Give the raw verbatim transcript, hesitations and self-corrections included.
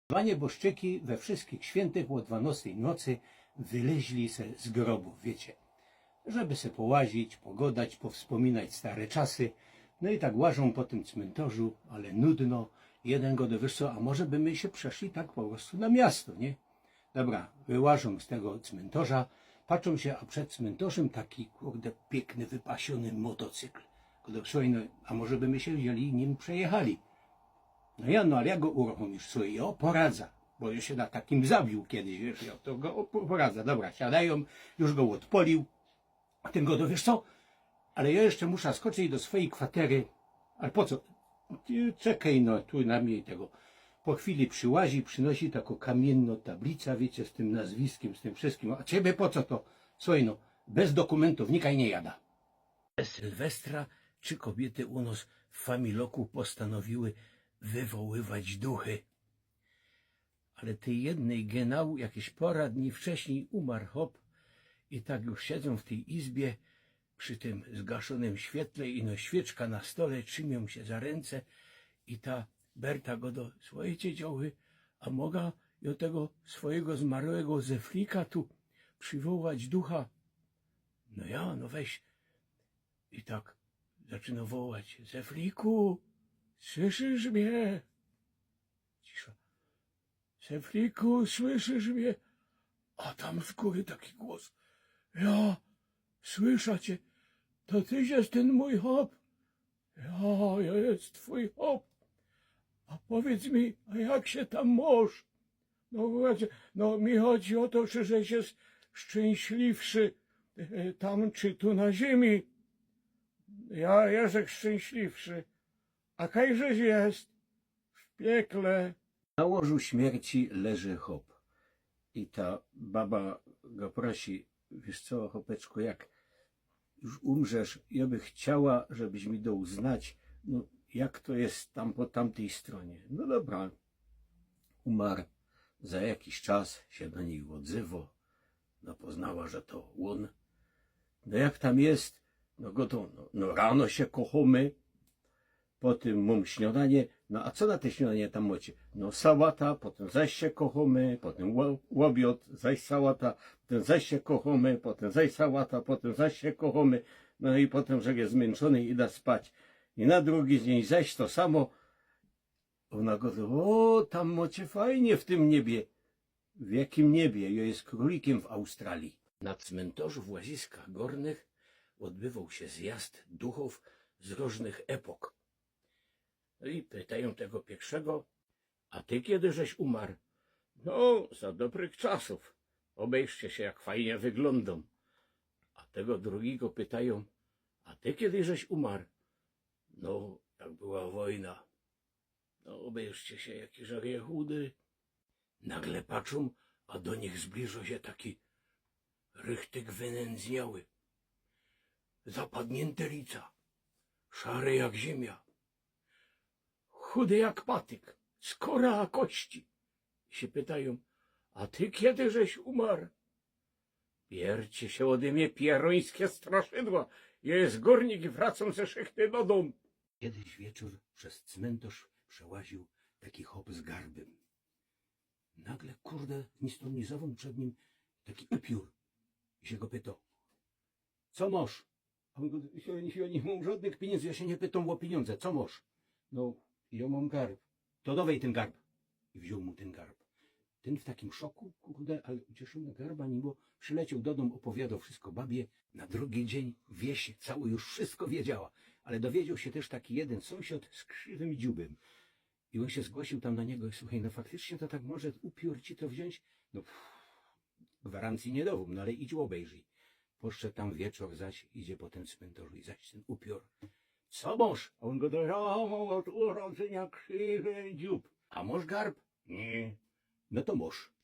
Dwa nieboszczyki we wszystkich świętych ô dwanostej nocy wyleźli se z grobōw, wiycie, żeby se połazić, pogodać, powspōminać stare czasy. No i tak łażōm po tym cmyntorzu, ale nudno. Jedyn godo: „Wiysz co, a może by my sie przeszli tak po prostu na miasto, nie?” Dobra, wyłażōm z tego cmyntorza, patrzōm sie, a przed cmyntorzym taki, kurde, piykny, wypasiōny motocykl. Godo: „Słuchej, no, a może by my sie wziyni i nim przejechali?” „No ja, no ale jak go uruchōmisz?” „Słuchej, jo poradza, bo jo sie na takim zabiōł kejś, wiysz, jo to go po-, poradza.” Dobra, siadajōm, już go ôdpolił. A tyn godo: „Wiysz co, ale jo jeszcze musza skoczyć do swojij kwatery.” „Ale po co?” „Ty czekej, no, tu na mie tego.” Po chwili przyłazi, przynosi takõ kamiynnõ tablica, wiycie, z tym nazwiskym, z tym wszyjskim. „A ciebie po co to?” „Słuchej, no, bez dokōmyntōw nikaj niy jada.” Sylwestra trzi kobiyty u nos w familoku postanowiły wywoływać duchy. Ale tyj jednyj genau jakeś pora dni wcześnij umar chop i tak już siedzōm w tyj izbie przi tym zgaszōnym świetle, ino świyczka na stole trzimiōm sie za rynce i ta Berta godo: „Słuchejcie, dziołchy, a moga jo tego swojigo zmarłego Zeflika tu przywołać ducha?” „No ja, no weź.” I tak zaczyno wołać: „Zefliku, słyszysz mie?” Cisza. „Zefliku, słyszysz mie?” A tam z gōry taki głos: „Ja, słysza cie, to tyś je tyn mōj chop?” „Ja, jo je twōj chop. A powiydz mi, a jak sie tam mosz?” „No, słuchejcie, no mi chodzi ô to, czy żech sie szczynśliwszy, e, tam czy tu na ziymi?” „Ja, jeżech szczynśliwszy.” „A kajżeś je?” „W piekle.” Na łożu śmierci leży chop. I ta baba go prosi: „Wiysz co, chopeczku, jak już umrzesz, jo bych chciała, żebyś mi dōł znać, no, jak to je tam po tamtyj strōnie.” No dobra. Umar. Za jakiś czas sie do nij ôdzywo. No, poznała, że to ôn. „No jak tam je?” „No, godo, no, no rano sie kochōmy, potym mōm śniodanie.” „No a co na te śniodanie tam mocie?” „No sałata, potym zaś sie kochōmy, potym ô-, ôbiod, zaś sałata, potym zaś sie kochōmy, potym zaś sałata, potym zaś sie kochōmy.” No i potym, żech je zmynczōny, ida spać. I na drugi dziyń zaś to samo. Ôna godo: „Ô, tam mocie fajnie w tym niebie.” „W jakim niebie? Jo je krōlikym w Australii.” Na cmyntorzu w Łaziskach Gōrnych ôdbywoł sie zjazd duchōw z rōżnych epok. No i pytajōm tego piyrszego: „A ty kedy żeś umar?” „No, za dobrych czasōw. Ôbejrzcie sie, jak fajnie wyglōndōm.” A tego drugigo pytajōm: „A ty kedy żeś umar?” „No, jak była wojna.” „No, ôbejrzcie sie, jaki żech je chudy.” Nagle patrzōm, a do nich zbliżo sie taki rychtyk wynyndzniały. Zapadniynte lica, szare jak zymia, chudy jak patyk, skōra a kości. I sie pytajōm: „A ty kedy żeś umar?” „Bierzcie sie ôdy mie, pierōńskie straszydła. Jo je gōrnik i wracōm ze szychty do dōm.” Kejś wieczōr bez cmyntorz przełaziōł taki chop z garbym. Nagle, kurde, zniknōł przed nim taki upiōr. I sie go pyto: „Co mosz?” A ôn go: „Jo, jo niy mōm żodnych piniyndzōw, jo sie niy pytōm ô piniyndzki. Co mosz?” „No, jo mōm garb.” „To dowej tyn garb.” I wziōn mu tyn garb. Tyn w takim szoku, kurde, ale ucieszył na garba, niby przyleciōł do dōm, ôpowiadōł wszysko babie. Na drugi dziyń wieś całŏ już wszysko wiedziała, ale dowiedzioł sie tyż taki jedyn sōmsiod z krzywym dziubym. I ôn sie zgłosiył tam do niego: „Słuchej, no faktycznie to tak może upiōr ci to wziōńć?” „No, pff, gwarancyje niy dowōm, no ale idź ôbejrzyj.” Poszoł tam wieczōr, zaś idzie po tym cmyntorzu i zaś tyn upiōr: „Co mosz?” A ôn godo: „Jo mōm ôd urodzynio krzywy dziub.” „A mosz garb?” „Niy.” „No to mosz.”